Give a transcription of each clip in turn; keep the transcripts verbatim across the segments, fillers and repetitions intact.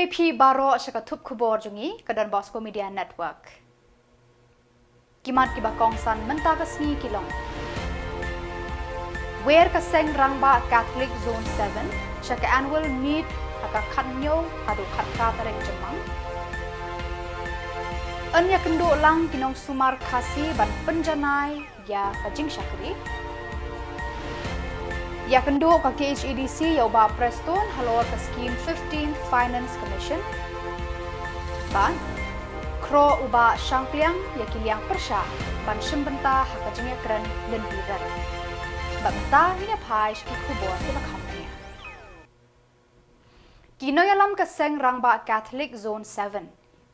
Phi baroh sha ka thup khubor jong ngi ka Don Bosco Media Network. Ki mat kiba kongsan mynta ka sngi ki long: Wer ka seng rangbah Catholic Zone seven sha ka annual meet ha ka khathynñiew haduh khatphra tarik Jymmang. Yn ïakynduh lang ki nongsumar Khasi ban pynjanai ïa ka jingshakri. Ïakynduh ka K H A D C ïa u Bah Prestone halor ka skim fifteenth Finance Commission. Bad khroh u Bah Shangpliang ïa ki liang pyrshah ban shim bynta ha ka jingïakren lynti ren. Bad mynta ngin ïa phai sha ki khubor kiba kham bniah. Ki nongïalam ka seng rangbah Catholic Zone seven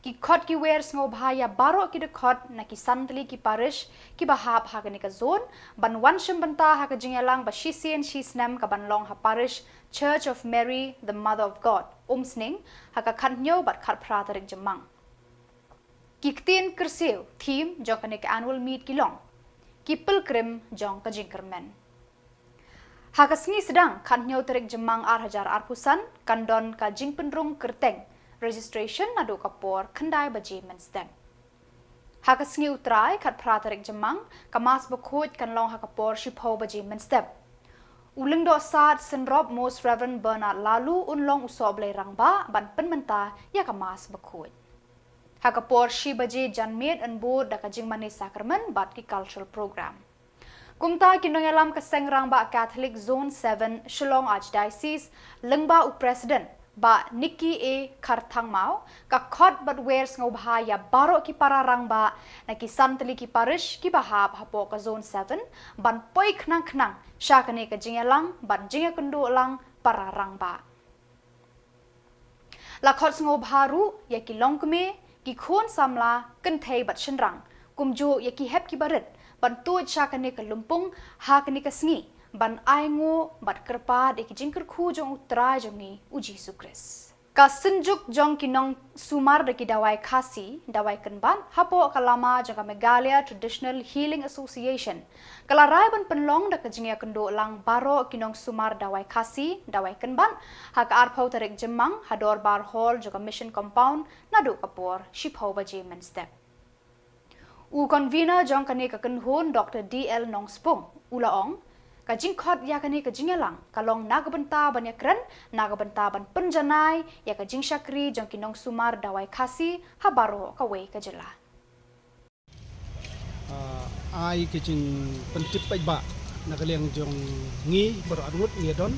ki khot ki wer sngewbha ïa baroh ki dkhot na ki san tylli ki parish kiba hap ha kane ka zone ban wan shim bynta ha ka jingïalang ba shisien shisnem kaban long ha parish Church of Mary the Mother of God, Umsning, ha ka khathynñiew bad khatphra tarik Jymmang. Ki ktien kyrsiew, theme, jong kane ka annual meet ki long: Ki pilgrim jong ka jingkyrmen. Ha ka sngi sdang khathynñiew tarik Jymmang ar hajar arphew san kan don ka jingpynrung kyrteng, registration, naduh ka por khyndai baje mynstep. Ha ka sngi U Trai khatphra tarik Jymmang ka Mass Bakhuid kan long ha ka por shiphew baje mynstep. U Lyngdoh Sad Synrop Most Reverend Bernard Laloo un long u Sohblei Rangbah ban pynmynta ïa ka Mass Bakhuid. Ha ka por shi baje janmiet yn bud da ka jingmane sakramen bad ki cultural program. Kumta ki nongïalam ka seng rangbah Catholic Zone seven, Shillong Archdiocese, lyngba u President Bah Nicky A Kharthangmaw, ka khot bad wer sngewbha ïa baroh ki para rangbah na ki san tylli ki parish kiba hap hapoh ka Zone seven ban poi khnang khnang sha kane ka jingïalang ban jingïakynduh lang para rangbah. La khot sngewbha ruh ïa ki longkmie, ki khun samla, kynthei bad shynrang, kumjuh ïa ki hep ki barit ban tuid sha kane ka lympung ha kane ka sngi ban ainguh bad kyrpad ïa ki jingkyrkhu jong U Trai jong ngi U Jisu Khrist. Ka synjuk jong ki nongsumar da ki dawai Khasi, dawai kynbat hapoh ka lama jong ka Meghalaya Traditional Healing Association ka la rai ban pynlong da ka jingïakynduh lang baroh ki nongsumar dawai Khasi, dawai kynbat, ha ka arphew tarik Jymmang ha Dorbar Hall jong ka Mission Compound naduh ka por shiphew baje mynstep. U convener jong kane ka kynhun, Doctor D L Nongspung, u la ong, ka jingkhot ïa kane ka jingïalang ka long na ka bynta ban ïakren, na ka bynta ban pynjanai ïa ka jingshakri jong ki nongsumar dawai Khasi ha baroh kawei ka jylla. Ah, ai ka jingpyntip paidbah na ka liang jong ngi baroh arngut ngi don.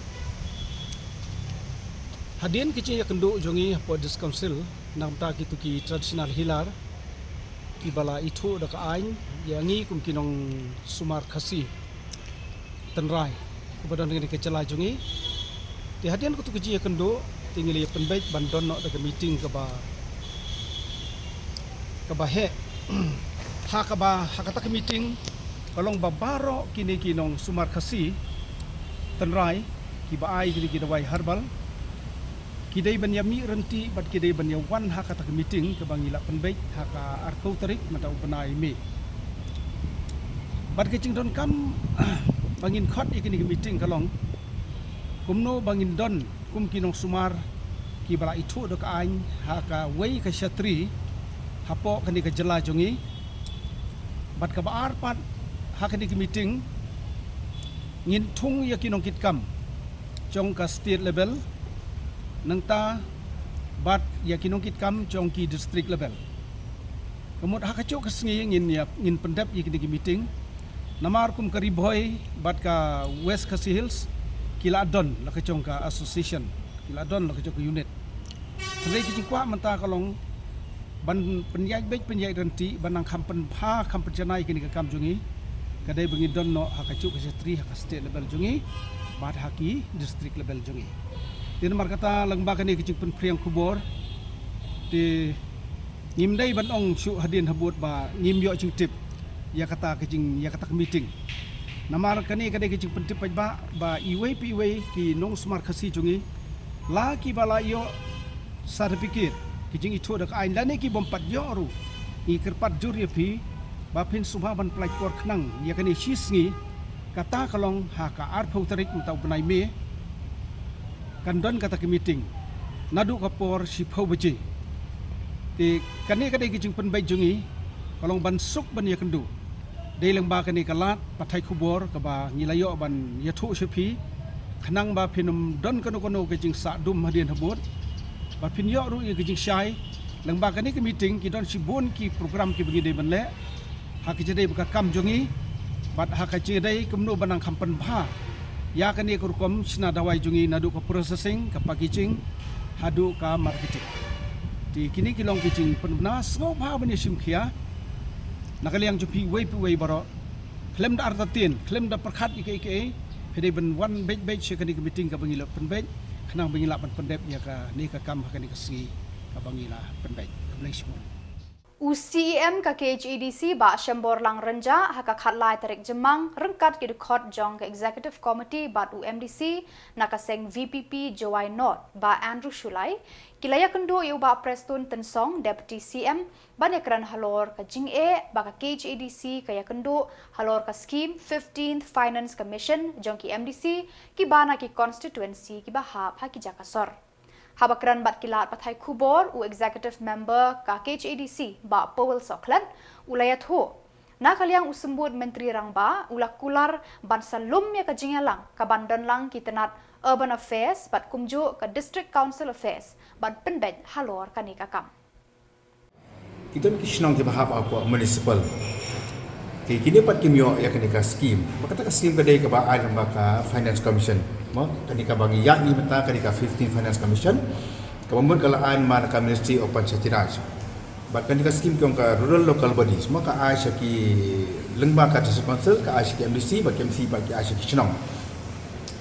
Hadien ka jingïakynduh jong ngi hapoh District Council na ka bynta kito ki traditional healer kiba la ithuh da ka aiñ ïa ngi kum ki nongsumar Khasi tynrai kiba don ha kane ka jylla jong ngi. Te hadien kato ka jingïakynduh te ngi la ïa pynbeit ban don noh da ka meeting kaba, kaba heh. Ha kaba, ha kata ka meeting ka long ba baroh kine ki nongsumar Khasi tynrai kiba ai kine ki dawai herbal ki dei ban ïa mih ryntih bad ki dei ban ïa wan ha kata ka meeting kaba ngi la pynbeit ha ka arphew tarik mynta u bnai May. Bad ka jingdonkam ba ngin khot ïa kane ka meeting ka long kumno ba ngin don kum ki nongsumar kiba la ithuh da ka aiñ ha kawei ka shatri hapoh kane ka jylla jong ngi. Bad kaba ar pat, ha kane ka meeting ngin thung ïa ki nongkitkam jong ka state level, nangta bad ïa ki nongkitkam jong ki district level. Ka mut ha kajuh ka sngi ngin ïa, ngin pyndep ïa kine ki meeting. Namar kum ka Ri Bhoi bad ka West Khasi Hills ki la don la ka jong ka association, ki la don la ka jong ka unit. Hynrei ka jingkwah mynta ka long ban pynïaid beit pynïaid ryntih, ban nang kham pynbha kham pynjanai kine ki kam jong ngi. Ka dei ba ngin don noh ha kajuh ka shatri, ha ka state level jong ngi bad ha ki district level jong ngi. Te namar kata lyngba kane ka jingpynphriang khubor, te ngim dei ban ong shuh hadien habud ba ngim ïoh jingtip ïa kata ka jing, ïa kata ka meeting. Namar kane ka dei ka jingpyntip paidbah ba iwei pa iwei ki nongsumar Khasi jong ngi, la kiba la ïoh certificate, ki jingithuh da ka aiñ, lane ki bym pat ïoh ruh, ngi kyrpad jur ïa phi ba phin sngewbha ban pyllait por khnang ïa kane shi sngi, kata ka long ha ka arphew tarik mynta u bnai May, kan don kata ka meeting. naduh ka por shiphew baje. Te kane ka dei ka jingpynbeit jong ngi, ka long ban suk ban ïakynduh. Dei lyngba kane ka lad pathai khubor kaba ngi la ïoh ban ïathuh sha phi, khnang ba phin ym don kano kano ka jingsah dum hadien habud, ba phin ïoh ruh ïa ka jingshai. Lyngba kane ka meeting ki don shibun ki program kiba ngi dei ban leh ha ka jingdei ba ka kam jong ngi, bad ha ka jingdei kumno ban nang kham pynbha ïa kane ka rukom shna dawai jong ngi, naduh ka processing, ka packaging, haduh ka marketing. Te kine ki long ki jingpynbna. Sngewbha ban ïashim khia na ka liang jong phi uwei pa uwei baroh, khlem da artatien, khlem da pyrkhat ïa kaei kaei, phi dei ban wan beit beit sha kane ka meeting kaba ngi la pynbeit, khnang ba ngi lah ban pyndep ïa kane ka kam ha kane ka sngi kaba ngi la pynbeit. Khublei shibun. U C E M ka K H A D C, Bah Shemborlang Rynjah, ha ka khatlai tarik Jymmang, ryngkat ki dkhot jong ka Executive Committee bad u M D C na ka seng V P P Jowai North, Bah Andrew Shullai, ki la ïakynduh ïa u Bah Prestone Tynsong, Deputy C M, ban ïakren halor ka jingeh ba ka K H A D C ka ïakynduh halor ka skhim fifteenth Finance Commission jong ki M D C kiba na ki constituency kiba hap ha ki jaka sor. Haba kren bad ki lad pathai khubor, u Executive Member ka K H A D C, Bah Powell Sohkhlet, u la ïathuh, na ka liang u Symbud Myntri Rangbah u la kular ban sa lum ïa ka jingïalang kaban don lang ki tnat Urban Affairs bad kumjuh ka District Council Affairs ban pynbeit halor kane ka kam. Ki don ki shnong kiba hap hapoh municipal. Ki, kine pat kim ïoh ïa kane ka skim. Ba kata ka skim ka dei kaba ai lyngba ka Finance Commission. Mo, kane kaba ngi ïaid mynta, kane ka fifteen Finance Commission, kaba mut ka la ai namar ka Ministry of Panchayati Raj. Bad kane ka skim ki ong ka Rural Local Bodies. Mo, ka ai sha ki, lyngba ka District Council, ka ai sha ki M D C, bad ki M C, bad ki ai sha ki shnong.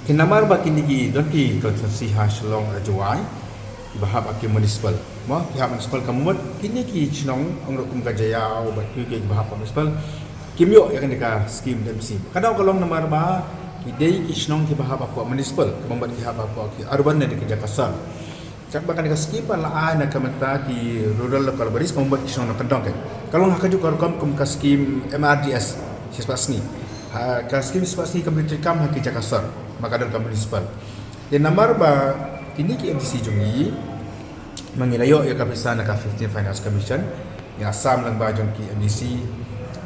Te namar ba kine ki don ki constituency ha Shillong, ha Jowai, kiba hap ha ki municipal. Mo, ki hap municipal ka mut, kine ki shnong, ong ruh kum ka Jaïaw, bad kiwei kiwei kiba hap ha municipal, kim ïoh ïa kane ka skim M D C. Ka daw ka long namar ba ki dei ki shnong kiba hap hapoh municipal, kaba mut ki hap hapoh ki urban ne ki jaka sor. Katba kane ka skim ba la ai na ka bynta ki rural local bodies, ka mut ki shnong nongkyndong, ka long ha kajuh ka rukom kum ka skim M R D S shispah sngi. Ha ka skim shispah sngi kam treikam ha ki jaka sor, ba ka don ka municipal. Te namar ba kine ki M D C jong ngi, ma ngi la ïoh ïa ka pisa na ka fifteen Finance Commission, ïa sam lyngba jong ki M D C.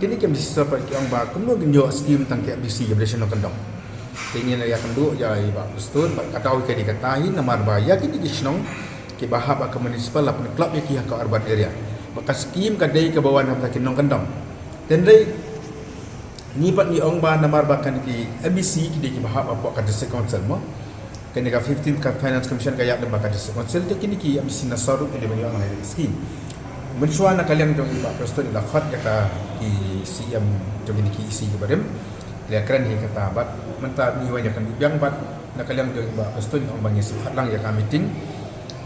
Kine ki M D C sor pat ki ong ba kumno ngin ïoh skim tang ki M D C kiba dei shnong nongkyndong. Te ngi la ïakynduh ïa i Bah Prestone, bad ka daw ka dei kata hi namar ba ïa kine ki shnong kiba hap ha ka municipal la pynklop ïa ki ha ka urban area. Bad ka skim ka dei kaba wan ha ki nongkyndong. Te hynrei ngi pat ngi ong ba namar ba kane ki M D C ki dei kiba hap hapoh ka District Council mo. Kane ka fifteen ka Finance Commission ka ïaid lyngba ka District Council, te kine ki M D C na sor ruh ki dei ban ïoh nang ïa ka skim. Mynshuwa na ka liang jong i Bah Prestone i la khot ïa ka, i C M jong kine ki E C kiba rim. Ïa kren hi kata bad mynta ngi wan ïa ka biang bad na ka liang jong i Bah Prestone ong ba ngin sa khot lang ïa ka meeting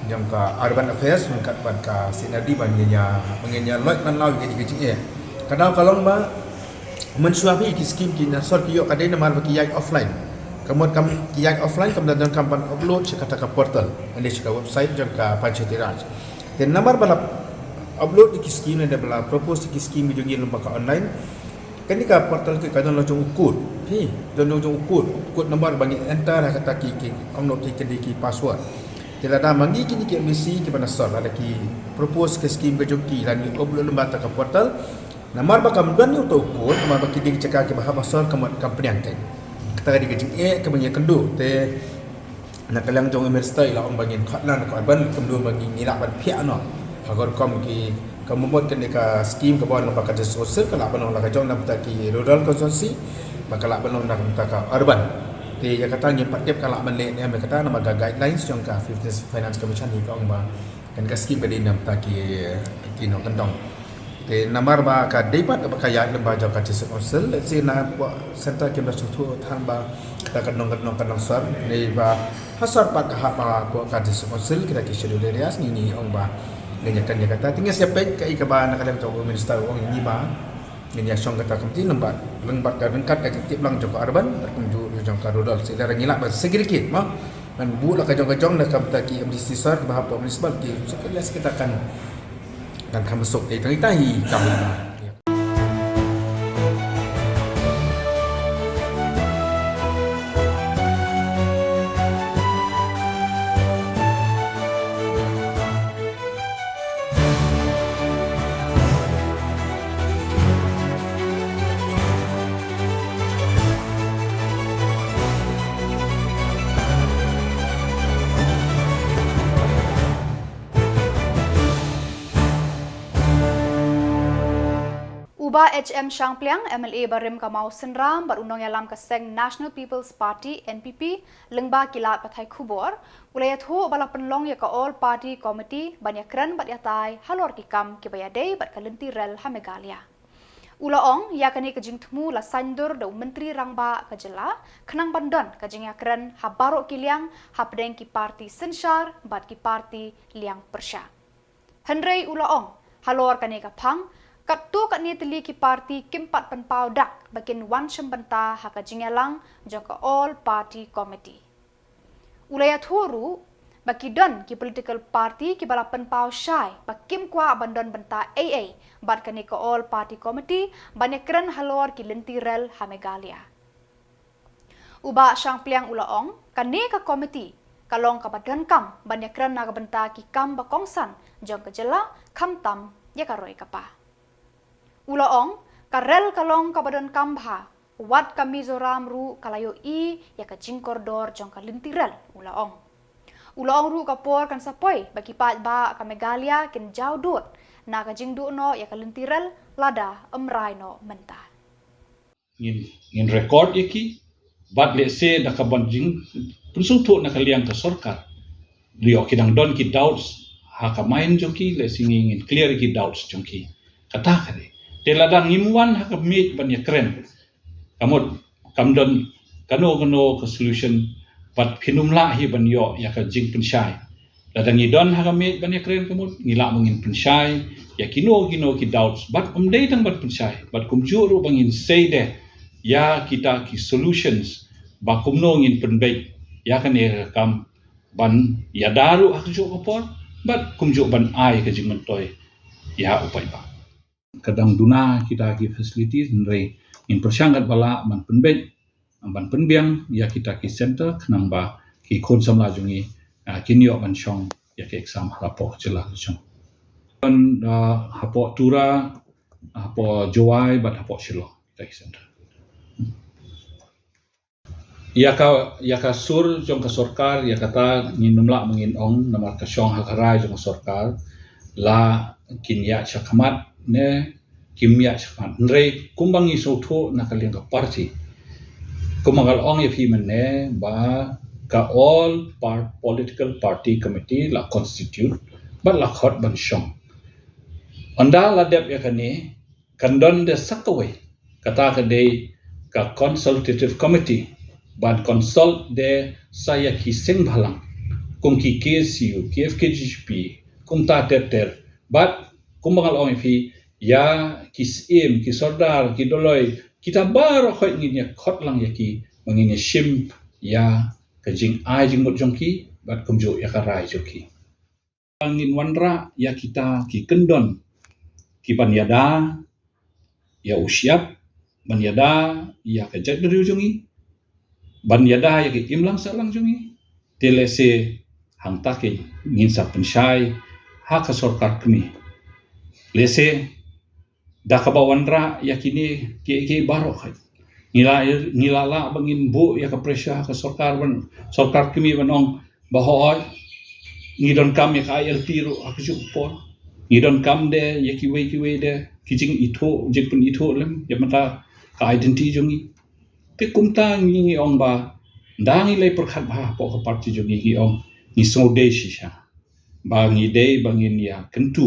jong ka Urban Affairs ryngkat bad ka C and R D ban ngin ïa, ban ngin ïa loit ban law ïa ka jingeh. Ka daw ka long ba mynshuwa phi ki skim ki na sor ki ïoh ka dei namar ba ki ïaid offline. Ka mut kam ki ïaid offline kam da donkam ban upload sha kata ka portal, lane sha ka website jong ka Panchayati Raj. Te namar ba la upload ïa ki skim lane ba la propose ïa ki skim jong ngi lyngba ka online, kane ka portal ka don la jong u code. Phi, don la jong u code, code number ba ngi enter ha kata ki, ki ong noh ki, ki, ki password. Te lada ma ngi kine ki M D C kiba na sor, lada ki propose ka skim ka jong ki, lada ngi upload lyngba kata ka portal, namar ba kam don ïa uto u code, namar ba ki dei ki jaka kiba hap ha sor, ka mut kam pdiang kein. Kata ka dei ka jingeh kaba ngi ïakynduh. Te na ka liang jong i Minister i la ong ba ngin khot lang na ka urban, kumno ba ngi, ngi lah ban phiah noh ha ka rukom ki, ka mut kane ka skim kaba wan lyngba ka District Council ka lah ban long la ka jong na bynta ki rural constituency, bad ka lah ban long na bynta ka urban. Te ïa kata ngim pat tip ka lah ban leh ne em ïa kata, namar ka guidelines jong ka fifteen Finance Commission hi ka ong ba kane ka skim ka dei na bynta ki, ki nongkyndong. Te namar ba ka dei pat ba ka ïaid lyngba jong ka District Council, let's say na pdeng centre kim da sngewthuh than ba kata ka nongkyndong, ka nongsor, ne ba ha sor pat ka hap ba pdeng ka District Council, kita ki schedule areas, ngi, ngi ong ba ngin ïa kren ïa kata. Te ngin sa peit kaei kaba na ka liang jong u Minister u ong ïa ngi ba ngin ïa shong kata ka committee lyngba, lyngba ka ryngkat ka jingtip lang jong ka urban bad kumjuh jong ka rural. Sa lada ngi lah ban segregate mo, ban buh la ka jong ka jong na ka bynta ki M D C sor ba hap municipal ki, so ka leh kita kan, kan kham suk. Te tang ita hi kam ba. Bah H M Shangpliang, M L A barim ka Mawsynram bad u nongïalam ka seng National People's Party, N P P, lyngba ki lad pathai khubor, u la ïathuh ba la pynlong ïa ka All Party Committee ban ïakren bad ïatai halor ki kam kiba ïadei bad ka lynti rel ha Meghalaya. U la ong ïa kane ka jingthmu la saiñdur da u Myntri Rangbah ka jylla, khnang ban don ka jingïakren ha baroh ki liang, hapdeng ki parti synshar bad ki parti liang pyrshah. Hynrei u la ong, halor kane ka phang, katto katne tylli ki parti kim pat pynpaw dak ba kin wan shim bynta ha ka jingïalang jong ka All Party Committee. U la ïathuh ruh ba ki don ki political party kiba la pynpaw shai ba kim kwah ban don bynta ei ei bad kane ka All Party Committee ban ïakren halor ki lynti rel ha Meghalaya. U Bah Shangpliang u la ong, kane ka committee ka long kaba donkam ban ïakren na ka bynta ki kam ba kongsan jong ka jylla, khamtam ïa ka roi ka par. U la ong, ka rel ka long kaba donkam bha, wat ka Mizoram ruh ka la ïohi ïa ka jingkordor jong ka lynti rel, u la ong. U la ong ruh ka por kan sa poi ba ki paidbah ka Meghalaya kin jaw dud na ka jingduh noh ïa ka lynti rel lada ym rai noh mynta. Ngin, ngin record ïa ki, bad lehse da kaban jingpynsngewthuh na ka liang ka sorkar, lehse ki dang don ki doubts ha ka mind jong ki, lehse ngi, ngin clear ïa ki doubts jong ki. Kata ka dei. Te lada ngim wan ha ka miej ban ïakren, ka mut kam don kano kano ka solution, bad phin ym lah hi ban ïoh ïa ka jingpynshai. Lada ngi don ha ka miej ban ïakren, ka mut ngi lah ba ngin pynshai ïa kino kino ki doubts, bad ym dei tang ban pynshai, bad kumjuh ruh ba ngin sei de ïa kita ki solutions ba kumno ngin pynbeit ïa kane ka kam ban ïada ruh ha kajuh ka por, bad kumjuh ban ai ka jingmyntoi ïa u paidbah. Ka dang duna kita ki facilities, hynrei ngin pyrshang katba lah ban pynbeit, ban pynbiang ïa kita ki center, khnang ba ki khun samla jong ngi, ah, kin ïoh ban shong ïa ki exam hapoh jylla ka jong. Ban, ah, hapoh Tura, hapoh Jowai bad hapoh Shillong kita ki center. Ïa ka, ïa ka sur jong ka sorkar, ïa kata ngin ym lah ba ngin ong, namar ka shong ha ka rai jong ka sorkar, la kin ïaid shakhmat ne kim ïaid shakhmat. Hynrei kumba ngi sngewthuh na ka liang ka party, kumba nga la ong ïa phi mynne, ba ka All Par-, Political Party Committee la constitute bad la khot ban shong. Ynda la dep ïa kane, kan don de sa kawei, kata ka dei ka Consultative Committee, ban consult de sa ïa ki seng bhalang, kum ki K S U, ki F K J G P, kumta ter ter, bad kumba nga la ong ïa phi, ïa ki Syiem, ki Sordar, ki Doloi, kita baroh khoit ngin ïa khot lang ïa ki, ba ngin ïa shim ïa ka jingai jingmut jong ki, bad kumjuh ïa ka rai jong ki. Ngin wanrah ïa kita ki kyndon, ki ban ïada ïa u shyiap, ban ïada ïa ka jaitbynriew jong ngi, ban ïada ïa ka imlang sahlang jong ngi. Te lehse hangta keiñ ngin sa pynshai ha ka sorkar kmie. Lehse da kaba wanrah ïa kine kiei kiei baroh, ngi la, ngi la lah ba ngin buh ïa ka pressure ha ka sorkar ban, sorkar kmie ban ong ba hooid, ngi donkam ïa ka I L P ruh ha kajuh ka por. Ngi donkam de ïa kiwei kiwei de ki jingithuh, jingpynithuh lem ïa mynta ka identity jong ngi. Te kumta ngi, ngi ong ba ynda ngi la pyrkhat bha hapoh ka party jong ngi, ngi ong ngi sngewdei shisha ba ngi dei ba ngin ïa kyntu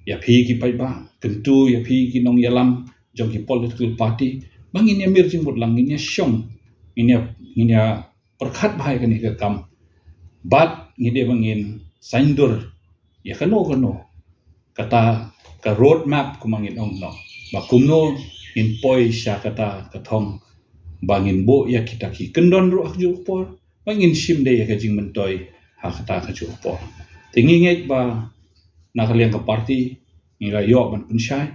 ïa phi ki paidbah, kyntu ïa phi ki nongïalam jong ki political party, ba ngin ïa mir jingmut lang, ngin ïa shong, ngin ïa, ngin ïa pyrkhat bha ïa kane ka kam. Bad ngi dei ba ngin saiñdur ïa kano kano kata ka road map, kumba ngin ong noh, ba kumno ngin poi sha kata ka thong, ba ngin buh ïa kita ki kyndon ruh ha kajuh ka por, ba ngin shim de ïa ka jingmyntoi ha kata kajuh ka por. Te ngi ngeit ba na ka liang ka party ngi la ïoh ban pynshai,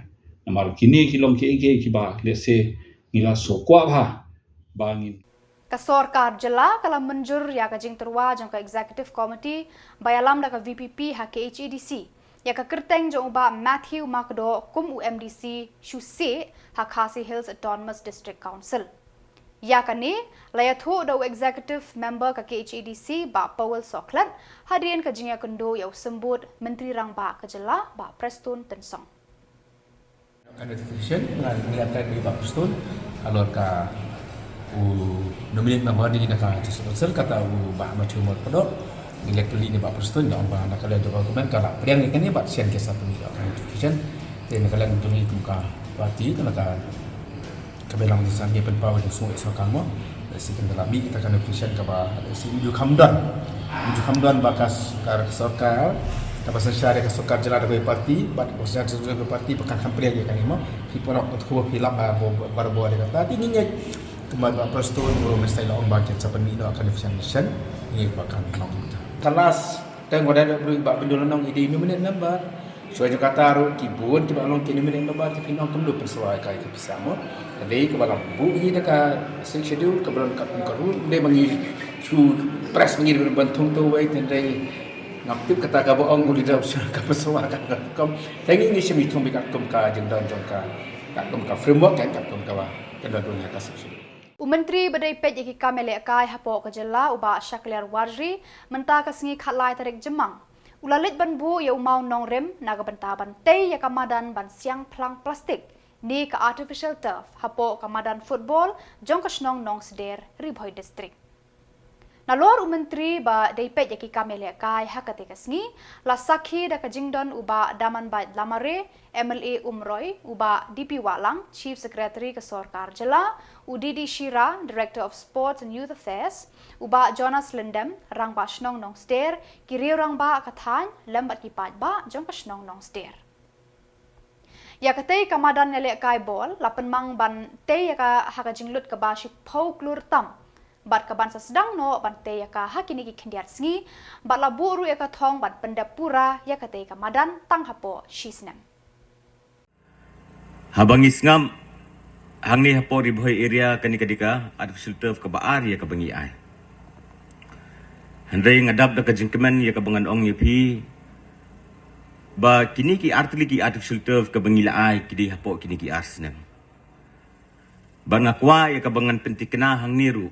namar kine ki long kiei kiei kiba lehse ngi la sngewkwah bha ba ngin. Ka sorkar jylla ka la mynjur ïa ka jingtyrwa jong ka Executive Committee ba ïalam da ka V P P ha K H A D C ïa ka kyrteng jong u Bah Matthew Makdoh kum u M D C shu seh ha Khasi Hills Autonomous District Council. Ïa kane la ïathuh da u Executive Member ka K H A D C, Bah Powell Sohkhlet, hadien ka jingïakynduh ïa u Symbud Myntri Rangbah ka jylla, Bah Prestone Tynsong. Ka notification nga ngi ïa ka ngi Bah Prestone, halor ka u nominate member ngi na ka District Council, kata u Bah Matthew Mor Padok. Ngi ïa ka link ngi Bah Prestone, ong ba na ka liang jong ka government ka la pdiang ïa kane bad shen ka sa pynmih ïa ka notification. Te na ka liang jong ngi kum ka party, ka na ka, ka Balang Jingsan ngi pynpaw ïa ka sngewsih sorkar mo. Lehse kan da la mih kata ka notification kaba lehse ym ju kham don. Ym ju kham don ba ka s-, ka sorkar, kaba synshar ïa ka sorkar jylla da kawei party, bad ka synshar jylla da kawei party ba kan kham pdiang ïa kane mo. Phi paralok pat khubor phi lap ba, ba, ba, ba, ïa kata. Te ngi ngeit kumba Bah Prestone u Minister la ong ba kan sa pynmih noh ka notification. Ngi ngeit ba kan long. Ka last term ka dei ba Bah Bindul Nong i dei nominate member. Shuwa jong kata ruh ki bun kiba long ki nominate member ki phin ong kumno pynsawa ïa ka, ïa ka pisa mo. Ka dei kaba la buh hi da ka Sixth Schedule kaba long katkum ka rule, dei ba ngi shu press ba ngi dei ban thung to wei, te dei ngam tip kata kaba ong u leader shuwa ka pynsawa ka, ka kum. Te ngi ngi shim ïa thung bad katkum ka jingdon jong ka, katkum ka framework kan, katkum kaba ka don ruh ha ka Sixth Schedule. U Myntri ba dei peit ïa ki kam ïalehkai hapoh ka jylla u Bah Shakliar Warjri mynta ka sngi khatlai tarik Jymmang u la leit ban buh ïa u maw nongrim na ka bynta ban tei ïa ka madan ban siang phlang plastik ne ka artificial turf hapoh ka madan football jong ka shnong Nongsder, Ri Bhoi District. Nalor u Myntri ba dei peit ïa ki kam ïalehkai ha katei ka sngi, la sakhi da ka jingdon u Bah Damanbait Lamare, M L A Umroi, u Bah D P Wahlang, Chief Secretary ka sorkar jylla, u D D Shira, Director of Sports and Youth Affairs, u Bah Jonas Lyngdoh, Rangbah Shnong Nongsder, ki riew rangbah ka thaiñ, lem bad ki paidbah jong ka shnong Nongsder. Ïa katei ka madan ïalehkai ball la pynmang ban tei ïa ka ha ka jinglut kaba shiphew klur tam bad ka ban sa sdang noh ban tei ïa ka ha kine ki khyndiat sngi, bad la buh ruh ïa ka thong ban pyndep pura ïa katei ka madan tang hapoh shi snem. Haba ngi sngap hangne hapoh Ri Bhoi area, kane ka dei ka artificial turf kaba ar ïa kaba ngi ai. Hynrei nga dap da ka jingkmen ïa kaba ngan ong ïa phi ba kine ki artylli ki artificial turf kaba ngi la ai ki dei hapoh kine ki ar snem. Bad nga kwah ïa kaba ngan pyntikna hangne ruh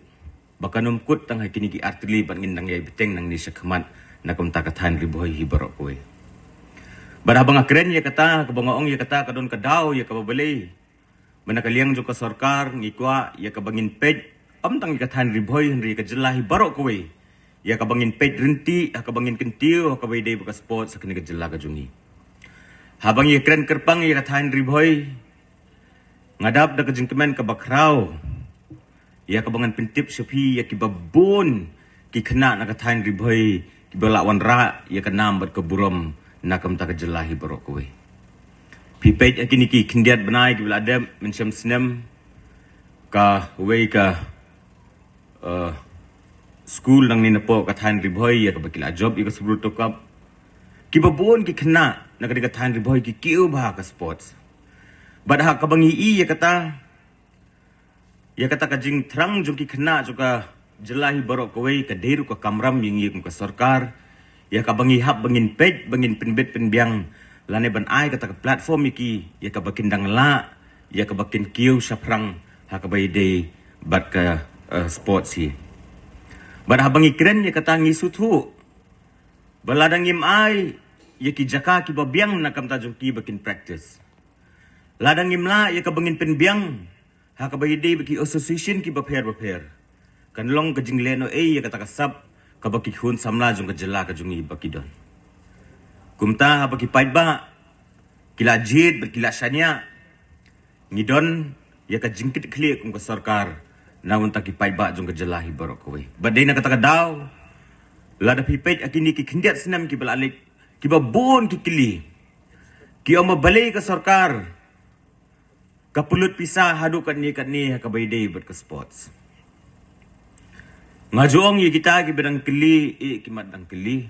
ba kan ym kut tang ha kine ki artylli bad ngin dang ïai bteng nangne shakhmat na ka bynta ka thaiñ Ri Bhoi hi baroh kawei. Bad haba nga kren ïa kata, kaba nga ong ïa kata, ka don ka daw ïa kaba balei ba na ka liang jong ka sorkar ngi kwah ïa kaba ngin peit, ym tang ïa ka thaiñ Ri Bhoi hynrei ïa ka jylla hi baroh kawei, ïa kaba ngin peit ryntih ha kaba ngin kyntiew ha kaba ïadei bad ka sports ha kane ka jylla ka jong ngi. Haba ngi kren kyrpang ïa ka thaiñ Ri Bhoi, nga dap da ka jingkmen kaba khraw ïa kaba ngan pyntip sha phi ïa kiba bun ki khynnah na ka thaiñ Ri Bhoi kiba la wanrah ïa ka nam bad ka burom na ka bynta ka jylla hi baroh kawei. Phi peit ha kine ki khyndiat bnai kiba la dep, mynshem snem kawei ka, eh, skul nangne napoh ka thaiñ Ri Bhoi ïa kaba ki la jop ïa ka Subroto Cup. Kiba bun ki khynnah na ka dei ka thaiñ Ri Bhoi ki kiew bha ha ka sports. Bad ha kaba ngi i ïa kata, ïa kata ka jingthrang jong ki khynnah jong ka jylla hi baroh kawei ka dei ruh ka kamram ïa ngi kum ka sorkar, ïa kaba ngi hap ba ngin peit, ba ngin pynbit pynbiang lane ban ai kata ka platform ïa ki, ïa kaba kin dang lah, ïa kaba kin kiew shaphrang ha kaba ïadei bad ka, eh, sports hi. Bad haba ngi kren ïa kata ngi sngewthuh ba lada ngim ai ïa ki jaka kiba biang na ka bynta jong ki ba kin practice, lada ngim lah ïa kaba ngin pynbiang ha kaba ïadei bad ki association kiba pher ba pher, kan long ka jinglehnohei ïa kata ka sap kaba ki khun samla jong ka jylla ka jong ngi ba ki don. Kumta haba ki paidbah ki la jied bad ki la shaniah, ngi don ïa ka jingkitkhlieh kum ka sorkar na ka bynta ki paidbah jong ka jylla hi baroh kawei. Bad dei na kata ka daw, lada phi peit ha kine ki khyndiat snem kiba la leit, kiba bun ki kylli, ki ong ba balei ka sorkar ka pynlut pisa haduh katne katne ha kaba ïadei bad ka sports. Nga ju ong ïa kita kiba dang kylli, eh, ki mat dang kylli.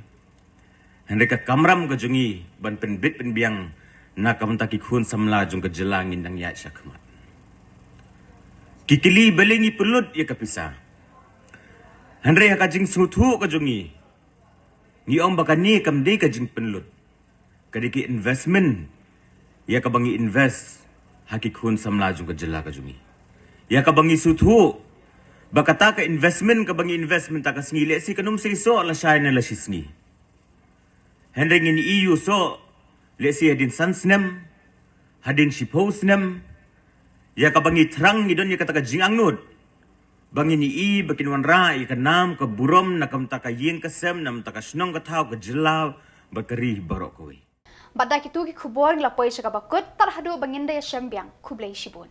Hynrei ka kamram ka jong ngi ban pynbit pynbiang na ka bynta ki khun samla jong ka jylla ngin dang ïaid shakhmat. Ki kylli balei ngi pynlut ïa ka pisa. Hynrei ha ka jingsngewthuh ka jong ngi, ngi ong ba kane kam dei ka jingpynlut. Ka dei ki investment ïa kaba ngi invest ha ki khun samla jong ka jylla ka jong ngi. Ïa kaba ngi sngewthuh ba kata ka investment kaba ngi invest mynta ka sngi lehse kan ym sei soh lashai ne lashisngi. Hynrei ngin ïoh soh lehse hadien san snem, hadien shiphew snem, ïa kaba ngi thrang ngi don ïa kata ka jingangnud ba ngin ïohi ba kin wanrah ïa ka nam ka burom na ka bynta ka ïing ka sem, na ka bynta ka shnong ka thaw, ka jylla bad ka ri baroh kawei. Bad da kito ki khubor ngi la poi sha kaba kut, tad haduh ba ngin da ïashem biang, khublei shibun.